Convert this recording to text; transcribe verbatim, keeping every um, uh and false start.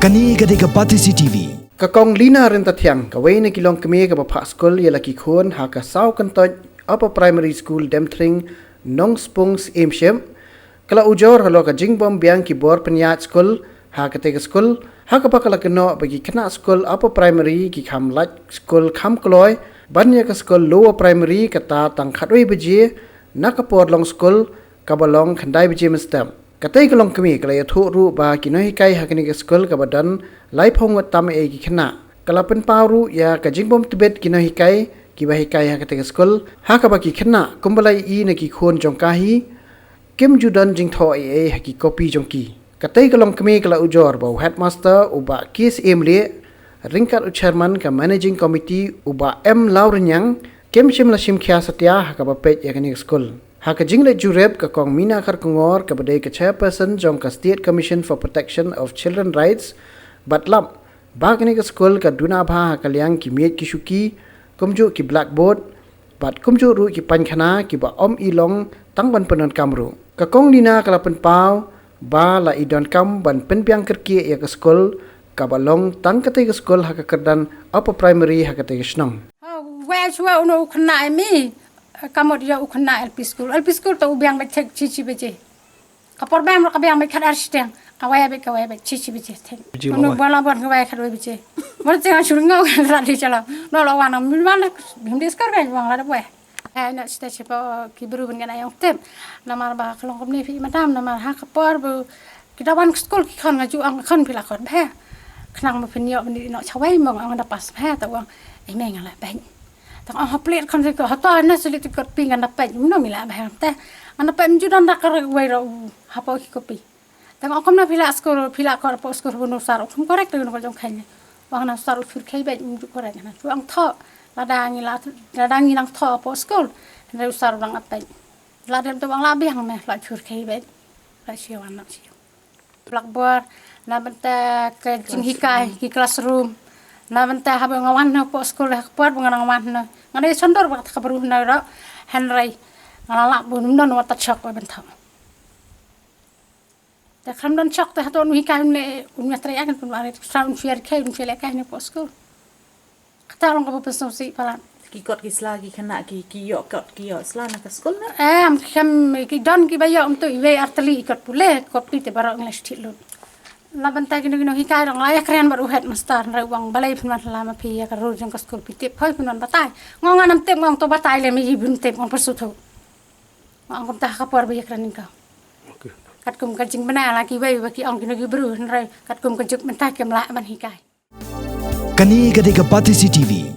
Kane ka dei ka Batesi T V. Ka Kong Lina Ryntathiang, kawei na ki longkmie kaba phah skul ïa la ki khun ha ka Saw Kyntoit Upper Primary School, Demthring, Nongspung, Syiemship, ka la ujor halor ka jingbym biang ki bor pynïaid skul ha katei ka skul, ha kaba ka la kynnoh ba ki khynnah skul Upper Primary ki kham lait skul kham kloi, ban ïa ka skul Lower Primary kata tang khatwei baje na ka por long skul, kaba long khyndai baje mynstep. Katei ka longkmie ka la ïathuh ruh ba ki nonghikai ha kane ka skul kaba don laiphew ngut tam eh ki khynnah. Ka la pynpaw ruh ïa ka jingbym tbit ki nonghikai kiba hikai ha katei ka skul, ha kaba ki khynnah kumba la ïohi na ki khun jong ka hi, kim ju don jingthoh ei ei ha ki kopi jong ki. Katei ka longkmie ka la ujor ba u headmaster u Bah K S M Leh, ryngkat u chairman ka managing committee u Bah M Lawriniang, kim shym la shim khia satia ha kaba peit ïa kane ka skul. Ha ka jingleit jurip, ka Kong Mina Kharkongor kaba dei ka chairperson jong ka State Commission for Protection of Children Rights bad lap ba kane ka skul ka duna bha ha ka liang ki miej ki shuki, kumjuh ki blackboard, bad kumjuh ruh ki paikhana kiba ym i long tang ban pyndonkam ruh. Ka Kong Lina ka la pynpaw ba la i donkam ban pynbiang kyrkieh ïa ka skul, kaba long tang katei ka skul ha ka kyrdan Upper Primary ha katei ka shnong. Ha, wei shuwa uno u khynnah emi, ka mut ïa u khynnah L P school. L P school to u biang bad thik shi shi baje. Ka por bam ka biang bad khat ar shiteng. Ka wei bad, ka wei bad shi shi baje thik. Baje uno la wei. Bala bon ka wei khat wei baje. Mor teng shu ngau ka la di chala. No la wan mi man bim di skor ka wang la da wei. Ai na sita chepa ki bru ban kan ayong tip. Namar ba ka long kumne phi madam, namar ha ka por bu ki da wan school ki khon nga ju ong khon phi la kot bha. Khnang ma phin ïoh ban di noh chawei mong ong da pass bha, ta ong, "Ei mei nga la bad." Ta ong ha plet khon ko ha to na suli ti kot pi nga da pad. Mno mi la bha te. Nga da pad ju don da ka wei ro ha po ki kopi. Ta ong kumno phi la school, phi la kot po school bu no sar ong correct tu no ko jong khain. Ong na sar u chur khai bad ju correct na. Tu ong tho. Lada ngi la, lada ngi nang tho po school. Na u sar u nang apai. La dem to bang la biang me la chur khai bad. La siew anak siew. Blackboard, na bynta ka jinghikai, ki classroom. Na bynta haba nga wan na po school ha ka por ba nga nang wan na. Nga dei sondor ba ka bru na ro. Hynrei nga la lap bu num don wat ta chok ba bynta. Te kham don chok te hato un hikai un le un ïa trei akan pun mare sa un share kai un share kai ne po school. Kata long ka ba pynsngewsih palat. Ki kot ki sla ki khynnah ki, ki ïoh kot ki ïoh sla na ka skul na? Em, kham ki don kiba ïoh, um tu iwei ar tylli i kot pule, kot pule te baroh ngi la sthit lut. Na bynta kino kino hikai dang la ïakren bad u headmaster, hynrei u ong balei phin wan la ma phi ïa ka rule jong ka skul, phi tip hoi phin wan batai. Nga ong ngam tip, nga ong to batai lem, ïa phin tip, nga ong pynsngewthuh. Nga ong kumta ha ka por ba ïakren ïa ka. Katkum ka jingbna la kiwei ba ki ong kino ki bru, hynrei katkum ka juk mynta kim lah ban hikai. Kane ka dei ka Batesi T V.